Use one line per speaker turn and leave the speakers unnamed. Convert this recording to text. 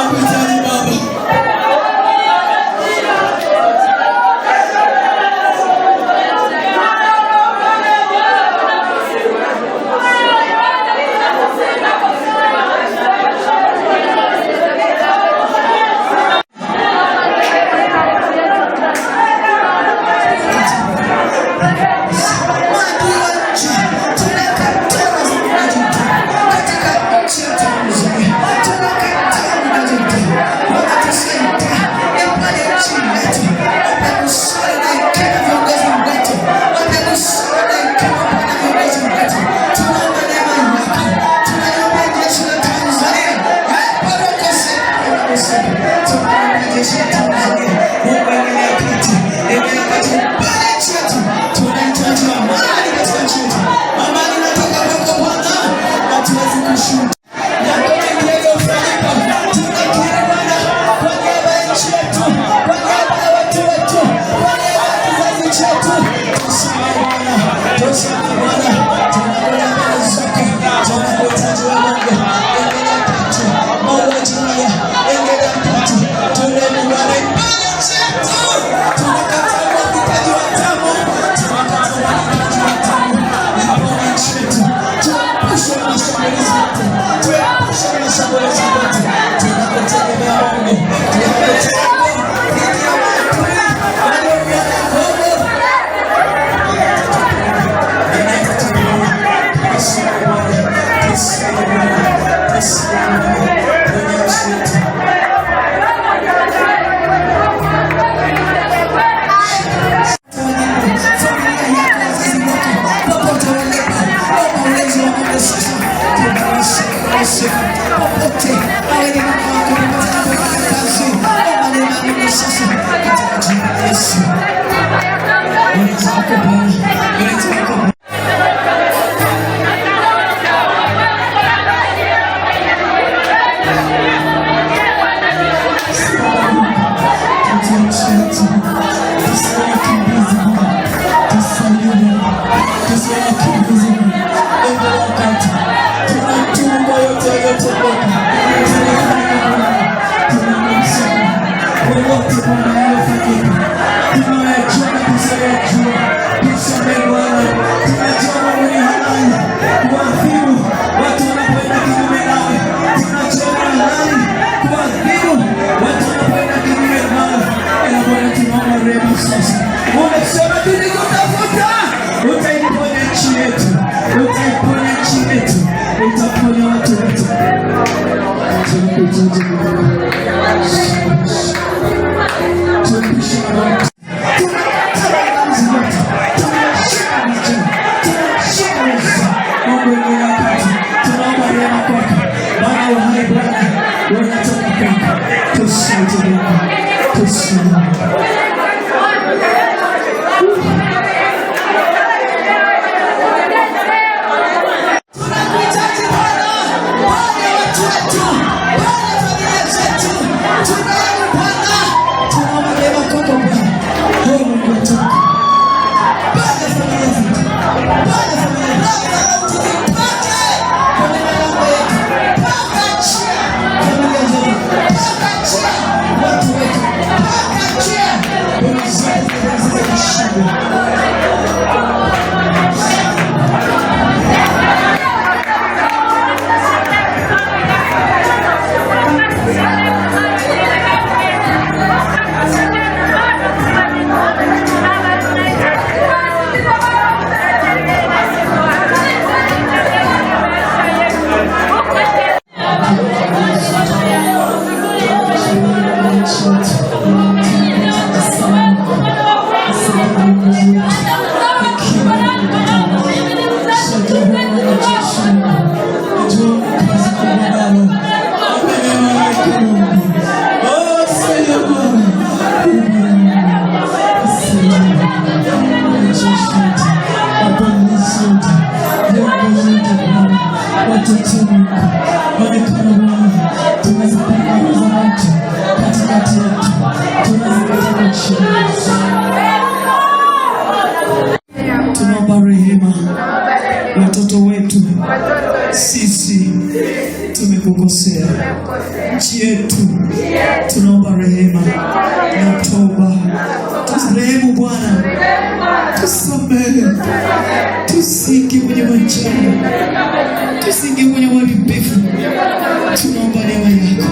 Tunakuhitaji Baba. Maadui wa nchi, tunakataa umwagaji damu katika nchi ya Tanzania, tunakataa umwagaji damu. Bwana tusaidie, ipande nchi yetu, wape busara na hekima viongozi wetu, wape busara na hekima Bwana viongozi wetu. Tunaomba neema yako, tunaliombea jeshi la Tanzania, tunaombea jeshi la Tanzania. Mungu ingilia kati, ingilia kati, pale nchi yetu. Tunahitaji amani katika nchi yetu. Amani inatoka kwako Bwana, hatuwezi kushuhudia yako mengi yaliyofanyika. Tunakiri Bwana, kwa niaba ya nchi yetu, kwa niaba ya watu wetu, kwa niaba ya kizazi chetu, tusamehe Bwana, tusamehe Bwana, tunakuja mbele zako, tunakuhitaji wewe Mungu, ingilia kati mauaji haya, ingilia kati, turehemu Bwana, iponye nchi yetu. Tunakataa umwagikaji wa damu, tunakataa umwagikaji wa damu, iponye nchi yetu, tuepushe na mashambulizi yote, tuepushe na mashambulizi yote. Tunakutegemea Mungu, tunakutegemea dhidi ya maadui waliokuwa na nguvu. Familia yako, wazazi wako, popote walipo, omba ulinzi wa Mungu sasa. Tunawasifu popote, awe ni mama wako, popote anapofanya kazi, omba neema ya Mungu sasa katika jina la Yesu. Ulinzi wako Bwana, ulinzi wako Bwana. Katika nchi yetu, tusiwe wakimbizi Bwana, tusaidie Bwana, tusiwe wakimbizi Bwana. Ingilia kati, tunatubu kwa yote yaliyotendeka, tunaomba Bwana, tunaomba msamaha kwa yote Bwana yaliyofanyika, tunayajua na tusiyoyajua, tusamehe Bwana. Tunajua Mungu ni halali kuadhibu watu wanapoenda kinyume nawe, tunajua ni halali kuadhibu watu wanapoenda kinyume nawe, ila Bwana tunaomba rehema sasa. Umesema tukikutafuta utaiponya nchi yetu, utaiponya nchi yetu, utaponya watu wetu. Tunakuhitaji Mungu, tuepushe na mauti. Tunakataa maangamizi yote, tunashika majini, tunashika uwezo. Mungu ingilia kati, tunaomba rehema kwako, maana uhai Bwana unatoka kwako. Tusaidie Mungu, tusaidie. Tunakuhitaji Bwana, ponya watu wetu, ponya familia zetu. Tunaomba Bwana, tunaomba rehema kwako Bwana. Wewe Mungu wetu, ponya familia zetu, ponya familia roho za mauti zitoke kwenye malango yetu, paka njia familia zetu, paka njia watu wetu, paka njia kwenye zote zilizoshindwa. Onekana Bwana, tunazipinga roho za mauti katikati yetu, tunazikataa kwa jina la Yesu. Tunaomba rehema, watoto wetu, sisi tumekukosea. Nchi yetu tunaomba rehema na toba, turehemu Bwana, tusamehe, tusiingie kwenye majanga, tusiingie kwenye uharibifu. Tunaomba neema yako.